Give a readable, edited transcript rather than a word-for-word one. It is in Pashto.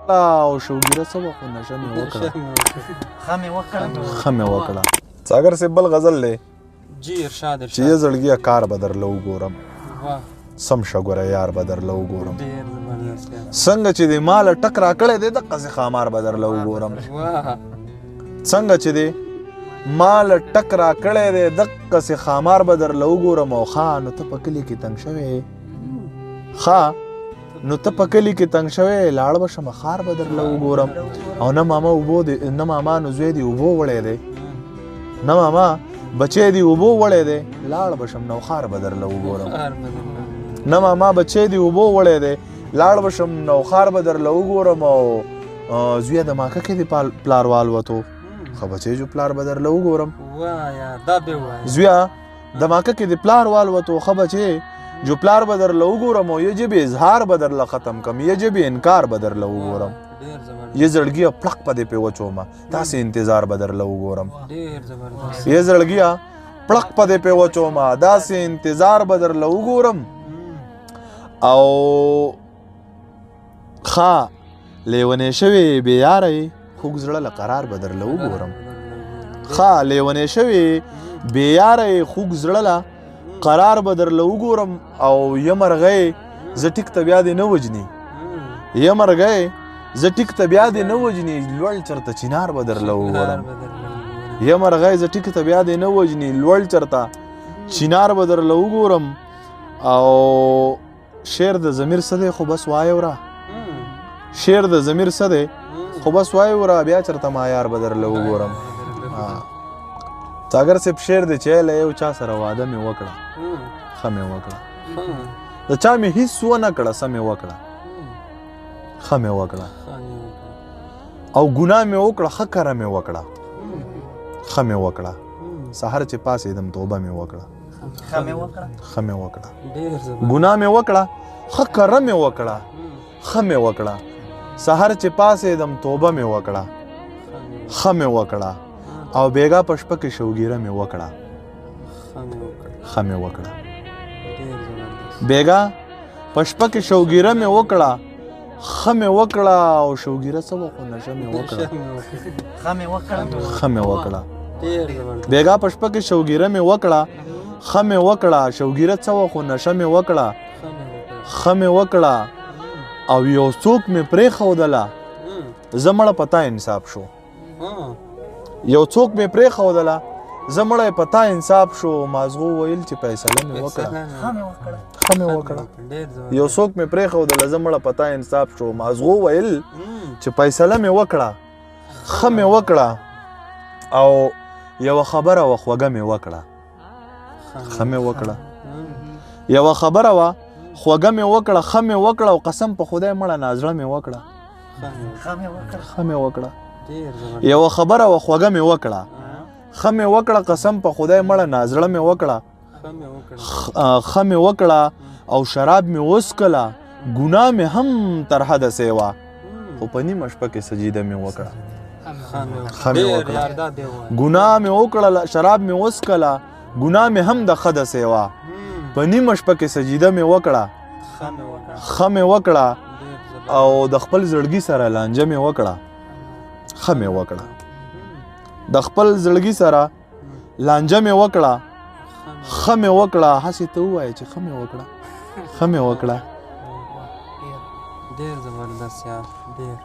او شوګیره څه وه خو نشه مې وکړه. ښه مې وکړه. ښه مې وکړه. ساګر صاحب، بل غزل دی. جی، ارشاد. چې ارشاد. یې زړګیه کار به درله وګورم. واه. سم شه ګوره یار به درله وګورم. ډیر زبردست یار. څنګه چې دی مال ټک راکړی دی، دقسې ښامار به درله وګورم. واه. څنګه چې دی مال ټک راکړی دی، دقسې ښامار به درله وګورم. او ښا نو ته په کلي کې تنګ شوی، ښا نو ته په کلي کې تنګ شوی، لاړ به شم ښار به درله وګورم. او نه ماما اوبو دی، نه ماما نو زوی دی اوبو وړی دی، نه ماما بچی دی اوبو وړی دی، لاړ به شم نو ښار به درله وګورم. ښار به درله. نه ماما بچی دی اوبو وړی دی، لاړ به شم نو ښار به درله وګورم. او زویه د ماکه کې دی پلار والوتو، ښه بچی جو پلار به درله وګورم. واه یار، دا به وایې. زویه د ماکه کې دی پلار والوتو، ښه بچی جو پلار به درله وګورم. او یجب اظهار به درله ختم کم، یجب انکار به درله وګورم. ډیر زبردست. یې زړګیه پړق په دې پې وچومه، تاسې انتظار به درله وګورم. ډیر زبردست. یې زړګیه پړق په دې پې وچومه، داسې انتظار به درله وګورم. او ښا لیونی شوی بې یاره یې، خوږ زړه له قرار به درله وګورم. ښا لیونی شوی بې یاره یې، خوږ زړه له قرار به درله وګورم. او یه مرغۍ زه ټیک ته بیا دې نه وجني، یه مرغۍ زه ټیک ته بیا دې نه وجني، لوړ چرته چینار به درله وګورم. یه مرغۍ زه ټیک ته بیا دې نه وجني، لوړ چرته چینار به درله وګورم. او شعر د ضمیر څه دی خو بس وایه وره، شعر د ضمیر څه دی خو بس وایه وره، بیا چرته ما یار به درله وګورم. ساګر صاحب، شعر دی چې له یو چا سره واده مې وکړه، ښه مې وکړه، د چا مې هیڅ ونه کړه، څه مې وکړه، ښه مې وکړه. او ګناه مې وکړه، ښه کره مې وکړه، ښه مې وکړه. سهار چې پاڅېدم توبه مې وکړه. ښه مې وکړه. ښه مې وکړه. ډیر زبردست. ګناه مې وکړه، ښه کره مې وکړه، ښه مې وکړه. سهار چې پاڅېدم توبه مې وکړه، ښه مې وکړه. او بیګا په شپه کې شوګیره مې وکړه، ښه مې وکړه. ښه مې وکړه. ډیر زبردست. بیګا په شپه کې شوګیره مې وکړه، ښه مې وکړه. او شوګیره څه وه خو نشه مې وکړه. ښه مې وکړه. ښه مې وکړه. ډیر زبردست. بیګا په شپه کې شوګیره مې وکړه، ښه مې وکړه. شوګیره څه وه خو نشه مې وکړه، ښه مې وکړه. ښه مې وکړه. او یو څوک مې پرېښودله، زه مړه په تا انصاف شو. یو څوک مې پرېښودله، زه مړی په تا انصاف شو. مازغو ویل چې فیصله مې وکړه، ښه مې وکړه. ښه مې وکړه. ډیر زبردست. یو څوک مې پرېښودله، زه مړه په تا انصاف شو. مازغو ویل چې فیصله مې وکړه، ښه مې وکړه. او یوه خبره وه خوږه مې وکړه، ښه مې وکړه. یوه خبره وه خوږه مې وکړه، ښه مې وکړه. او قسم په خدای مړه نازړه مې وکړه، ښه مې وکړه. ښه مې وکړه. ډیر زبردست. یوه خبره وه خوږه مې وکړه، ښه مې وکړه. قسم په خدای مړه نازړه مې وکړه، ښه مې وکړه. ښه مې وکړه. او شراب مې وڅکله، ګناه مې هم تر حده سیوا، خو په نیمه شپه کې سجده مې وکړه. ښه مې ډیر وکړه. یار، دا به وایې. ګناه مې وکړه، شراب مې وڅکله، ګناه مې هم د خده سیوا، په نیمه شپه کې سجده مې وکړه. ښه مې وکړه. ښه مې وکړه. ډیر زبردست. او د خپل زړګي سره لانجه مې وکړه، ښه مې وکړه. د خپل زړګي سره لانجه مې وکړه، ښه مې وکړه. هسې ته ووایه چې ښه مې وکړه، ښه مې وکړه. ډیر زبردست یار، ډیر.